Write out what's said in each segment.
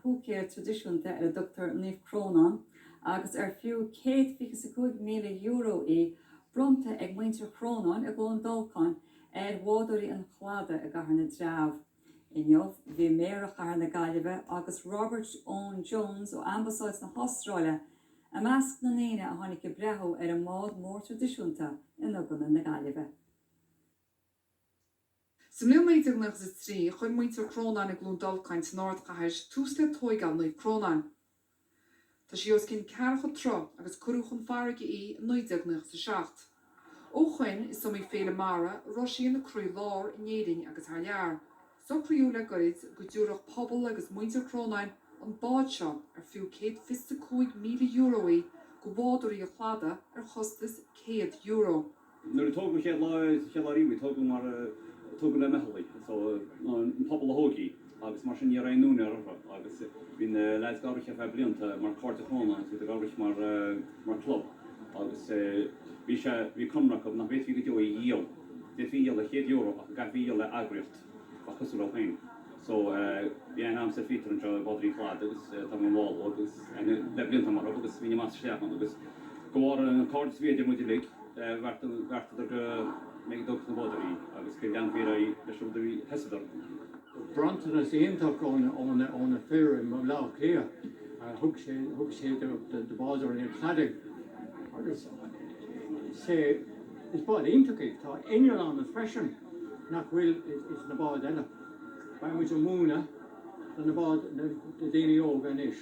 húicéir traidisiúnta ar a dtugtar Naomh Crónán agus ar fiú €125,000 í, bronnta ag muintir Chrónáin i gCluain Dolcáin ar bhádóirí an Chladaigh i gCathair na dTreabh. Inniu, bhí Méara Chathair na Gaillimhe agus Robert Owen Jones ó Ambasáid na hAstráile i measc na ndaoine a tháinig ag breathú ar an mbád mór traidisiúnta i nDuganna na Gaillimhe. Sa mbliain 1993, chuir muintir Chrónáin i gCluain Dolcáin san ardchathair tús le tóigeáil Naomh Crónán. Tá sí os cionn ceathracha troigh agus cuireadh chun farraige í i 1997. Ó shoin, is iomaí féile mara a raibh sí ina croí lár in Éirinn agus thar lear. Socraíodh le goirid go dtabharfadh pobal agus muintir Chrónáin an bád seo, ar fiú €125,000 í, go bhádóirí an Chladaigh ar chostas €100. Nuair a tógadh an chéad lá, sa chéad lá riamh í, tógadh mar, tógadh le meitheal í, so an pobal a thóg í agus mar sin ní raibh aon úinéir orthu agus bhí na leaids ag obair ar feadh blianta mar Cairde Chrónáin agus iad ag obair mar, mar club agus bhí sé, bhí conradh acu nach bhféadfaí go deo í a dhíol, d'fhéadfaí í a dhíol le €100 ach go gcaithfí í a dhíol le eagraíocht. Bheadh cosúil leo féin. So, bhí aithne a'msa ar Pheter anseo i Bádóirí an Chladaigh agus tá mé i mo bhall agus aithne le blianta a'm orthu agus bhínn amach is isteach ann agus de bharr an cairdeas a bhí idir muid uilig, bheartaíodar go mbeidh dóchas na bádóirí agus go leanfaí ar aghaidh leis an rud a bhí thosaíodar. Bronntanas iontach ó na fir i mBaile Átha Cliath a thug sé thug sé do bádóirí an Chladaigh agus is bád iontach í. Tá inneall ann freisin. nach bhfuil ins na báid eile. Beidh muid ag múineadh do na báid na daoine óga anois.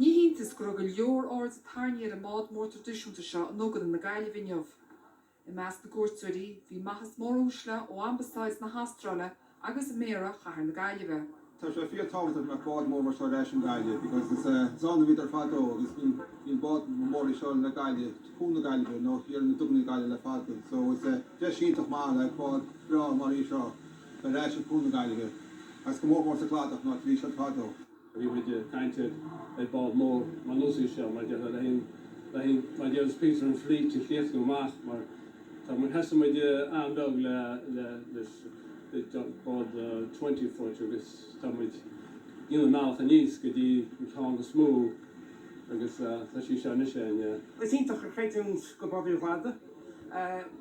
Ní hiontas go raibh go leor airde tarraingthe ar an mbád mór traidisiúnta seo i nDuganna na Gaillimhe inniu. I measc na gcuairteoirí bhí maithe is móruaisle ó Ambasáid na hAstráile agus Méara Chathair na Gaillimhe. Tá sé fíor tábhachtach go mbeadh bád mór mar seo ar ais in Gaillimh because is is ann a bhíodar fadó agus bíonn bíonn bád mór seo le Gaillimh, Cuan na Gaillimhe nó thiar na Duganna Gaillimh le fada so is deis iontach maith le bád breá mar í seo bheith ar ais i Cuan na Gaillimhe agus go mór mór sa Chladach an áit a bhí siad fadó. Bhí muid ag caint ar ar bád mór mar nós í seo mar a déarfá le haghaidh le haghaidh mar a déarfas Peter an fleet a chríochnú amach mar tá muid thosaigh muid an-bheag le le leis bád 20 foot agus tá muid ag déanamh an bealach aníos go dtí an ceann is mó agus tá sí seo anois againn. Is iontach a chreidiúint go Bádóirí an Chladaigh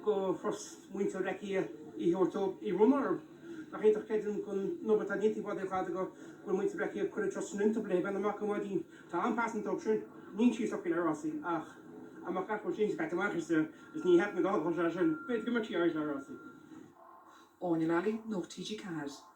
go thrust muintir Bhaile Átha Cliath í a thabhairt dóibh í a bhronnadh orthu. Nach iontach creidiúint don obair atá déanta ag Bádóirí an Chladaigh go bhfuil muintir Bhaile Átha Cliath ag cur a trust sin iontu le bheith amach go maidin. Tá an-phearsanta dóibh sin. Níl sí socair le rásaí ach amach gach rud sin caite amach is ní cheapaim go dtarlódh sé sin. B'fhéidir go mbeadh sí áirithe le rásaí. Áine Lally, Nuacht TG4.